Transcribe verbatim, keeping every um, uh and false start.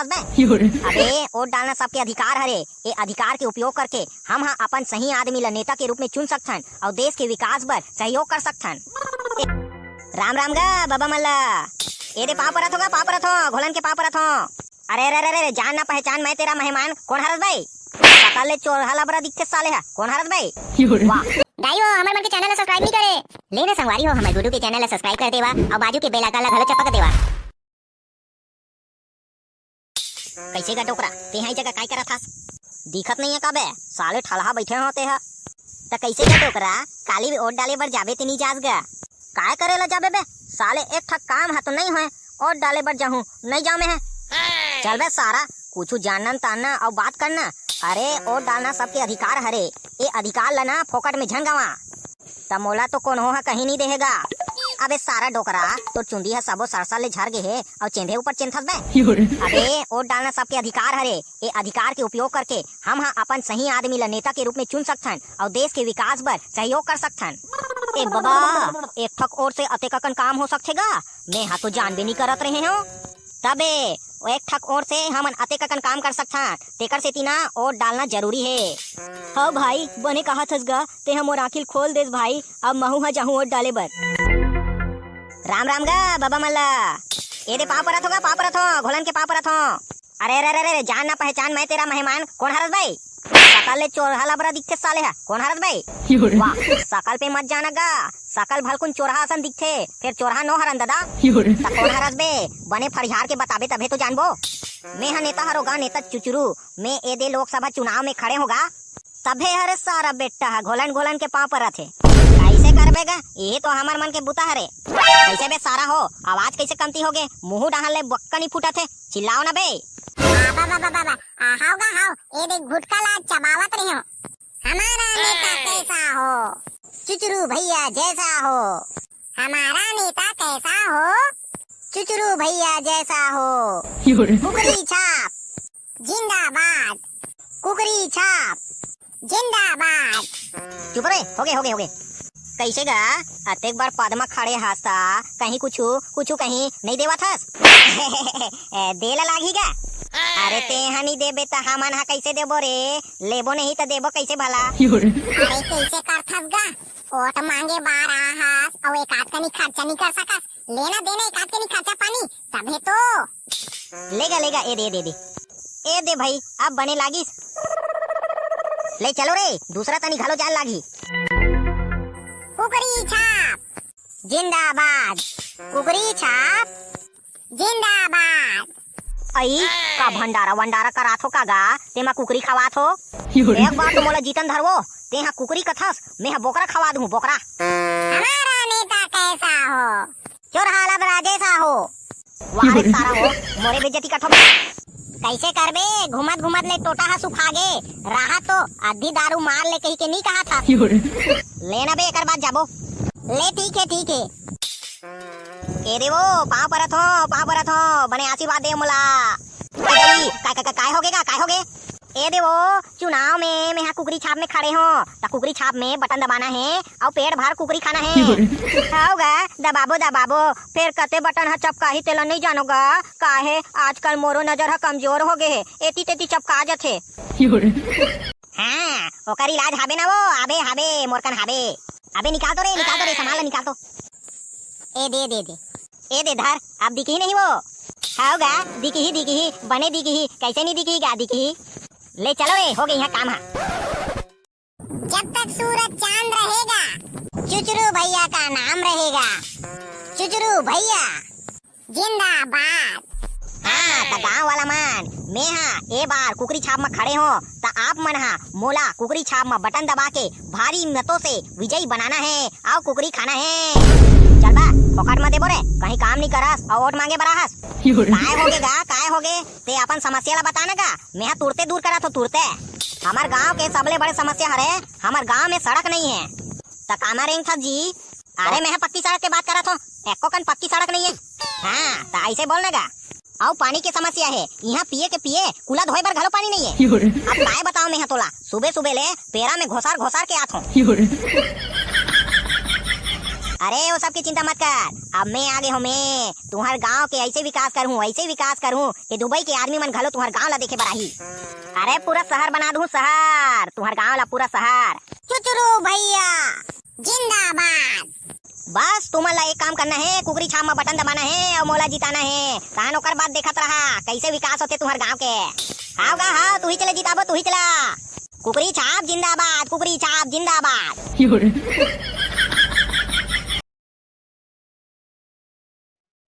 बे? अबे, वोट डालना सबके अधिकार हरे। ये अधिकार के उपयोग करके हम ह अपन सही आदमी ल नेता के रूप में चुन सकथन अउ देश के विकास बर सहयोग कर सकथन। राम राम गा बाबा मन ला। ए दे पाँव परत हो गा, पाँव परत हो, घोलन के पाँव परत हो। अरे, अरे, अरे, अरे, जान ना पहचान, मैं तेरा मेहमान, कोन हरस बे? सकल ले चोरहा लबरा दिखथे साले हा, कोन हरस बे? वाह। दाई हो, हमर मन के channel ला subscribe नहीं करे। ले ना संगवारी हो, हमर गुड्डू के channel ला subscribe कर देवा अउ बाजू के bell icon ला घलो चपक देवा। कइसे गा डोकरा, तेहा ए जगह काय करत हस? दिखत नइये का बे? साले ठलहा बइठे हो तेहा। त कइसे गा डोकरा, काली वोट डाले बर जाबे ते नइ जास गा? काय करे ला जाबे बे? साले एक ठक काम ह तो नइ होय, वोट डाले बर जाहूं, नइ जांव मेंह। चल बे सारा, कुछु जानना तानना अउ बात करना। अरे वोट डालना सबके अधिकार हरे, ए अधिकार ला ना फोकट में झन गंवा। त मोला तो कोनो ह कहीं नइ देहे गा। अबे सारा डोकरा, तोर चुंदी ह सबो सरसर ले झर गे हे अउ चेंधे ऊपर चेंधथस बे। अबे वोट डालना सबके अधिकार हरे, ए अधिकार के उपयोग करके हम ह अपन सही आदमी ल नेता के रूप में चुन सकथन अउ देश के विकास बर सहयोग कर सकथन। ए बाबा, एक ठक वोट से अतेक अकन काम हो सकथे गा? मेंहा तो जानबे नइ करत रहे हों। तबे ओ एक ठक वोट से हमन अतेक अकन काम कर सकथन, तेकर सेती ना वोट डालना जरूरी हे। हव भाई, बने कहत हस गा, तेहा मोर आँखी ल खोल देस भाई, अब महूं ह जाहूं वोट डाले बर। राम राम गा बाबा मन ला। ए दे पाँव परत हो गा, पाँव परत हो, घोलन के पाँव परत हो। अरे, अरे, अरे, अरे, जान ना पहचान, मैं तेरा मेहमान, कोन हरस बे? सकल ले चोरहा लबरा दिखथे साले हा, कोन हरस बे? वाह, सकल पे मत जाना गा, सकल भलकुन चोरहा असन दिखथे, फेर चोरहा नो हरन ददा। त कोन हरस बे? बने फरियार के बताबे तभे तो जानबो। मेंह नेता हरों गा, नेता चुचुरू। मैं ए दे लोकसभा चुनाव में खड़े हों गा। तभे हरे सारा बेटा ह घोलन घोलन के पाँव परत हे। कइसे करबे गा? इही तो हमर मन के बुता हरे। कइसे बे सारा हो, आवाज कइसे कमती होगे? मुहूं डाहन ले बक्का नइ फूटत हे, चिल्लाव ना बे। बाबा, बाबा, बाबा, आ, हाव गा, हाव, ए दे गुटखा ला चबावत रहे हों। हमारा नेता कैसा हो, चुचुरू भैया जैसा हो। हमारा नेता कैसा हो, चुचुरू भैया जैसा हो। कुकरी छाप जिंदाबाद, कुकरी छाप जिंदाबाद। चुप रे, होगे, होगे, होगे। कइसे गा, अतेक बड़ पद म खड़े हस त कहीं कुछु, कुछु कहीं नइ देवत हस? ए, दे ला लागही गा? अरे तेहा नइ देबे त हमन ह कइसे देबो रे? लेबो नहीं त देबो कइसे भला? अरे कइसे करथस गा? वोट मांगे बर आहस अउ एक आध कनी खर्चा नइ कर सकस? लेना देना एक आध कनी खर्चा पानी, तभे तो। ले गा, ले गा, ए दे, ए दे, ए दे। ए दे भाई, अब बने लागिस। ले चलो रे, दूसरा तनी घलो जान लागी। कुकरी छाप जिंदाबाद, कुकरी छाप जिंदाबाद। अई, का भंडारा वंडारा करात हो का गा? तेमा कुकरी खवात हो? एक बार तो मोला जीतन धरवो, तेहा कुकरी कथस, मेहा बोकरा खवा दूं, बोकरा। हमारा नेता कैसा हो? चोरहा लबरा जैसा हो। वाह रे सारा हो, मोरे बेइज्जती करथो बे। कइसे करबे, घूमत घूमत ले टोटा ह सुखा गे, रहा तो अद्धी दारू मार ले कहिके नइ कहत हस। लेना बे, एकर बाद जाबो। ले ठीक हे, ठीक हे। ए देवो, पाँव परत हों, पाँव परत हों, बने आशीर्वाद दे मोला। ए, का, का, का, काय होगे गा, काय होगे? ए देवो, चुनाव में मेहा कुकरी छाप में खड़े हों, त कुकरी छाप में बटन दबाना हे अउ पेट भर कुकरी खाना हे। हव गा, दबाबो, दबाबो, फेर कते बटन ह चपकाही तेला नइ जानो गा, काहे आजकल मोरो नजर ह कमजोर होगे हे, एती तेती चपका जथे। हाँ, ओकर इलाज हाबे ना वो, हाबे, हाबे, मोर कन हाबे। अबे निकाल तो रे, निकाल तो रे, सामान ला निकाल तो। ए दे, दे, दे। ए दे धर, अब दिखही नहीं वो। हव गा, दिखही, दिखही, बने दिखही, कइसे नइ दिखही गा, दिखही। ले चलो रे, होगे इहाँ काम हा। जब तक सूरज चांद रहेगा, चुचरू भैया का नाम रहेगा। चुचरू भैया जिंदाबाद। हाँ, त गांव वाला मन, मेहा ए बार कुकरी छाप म खड़े हों, त आप मन हा मोला कुकरी छाप म बटन दबा के भारी मतों से विजयी बनाना हे, अउ कुकरी खाना हे। चल बा, फोकट म देबो रे, कहीं काम नइ करस अउ वोट मांगे बर आहस। काय होगे गा, काय होगे? ते अपन समस्या ला बता ना गा, मेहा तुरते दूर करत हों, तुरते। हमर गांव के सबले बड़े समस्या हरे, हमर गांव में सड़क नइ हे। त कामा रेंगथस जी? अरे, मेहा पक्की सड़क के बात करत हों, एको कन पक्की सड़क नइ हे। हाँ, त अइसे बोल ना गा। अउ पानी के समस्या हे, इहाँ पिए के पिए, कुला धोए बर घलो पानी नइ हे। अब काय बताओं मेहा तोला, सुबे सुबे ले पेरा में घोसार घोसार के आत हों। अरे, वो सब के चिंता मत कर, अब मैं आ गे हूँ। मैं तुहर गांव के ऐसे विकास करहूँ, ऐसे विकास करहूँ कि दुबई के आदमी मन घलो तुहर गांव ला देखे बर आही। अरे, पूरा शहर बना दूँ शहर, तुहर गांव ला पूरा शहर। चुचुरू भैया जिंदाबाद। बस तुमन ला एक काम करना हे, कुकरी छाप में बटन दबाना हे और मोला जिताना हे। तहन ओकर बाद देखत रहा कैसे विकास होथे तुहर गांव के। हाव गा हाव, तुही चला जिताबो, तुही चला। कुकरी छाप जिंदाबाद, कुकरी छाप जिंदाबाद।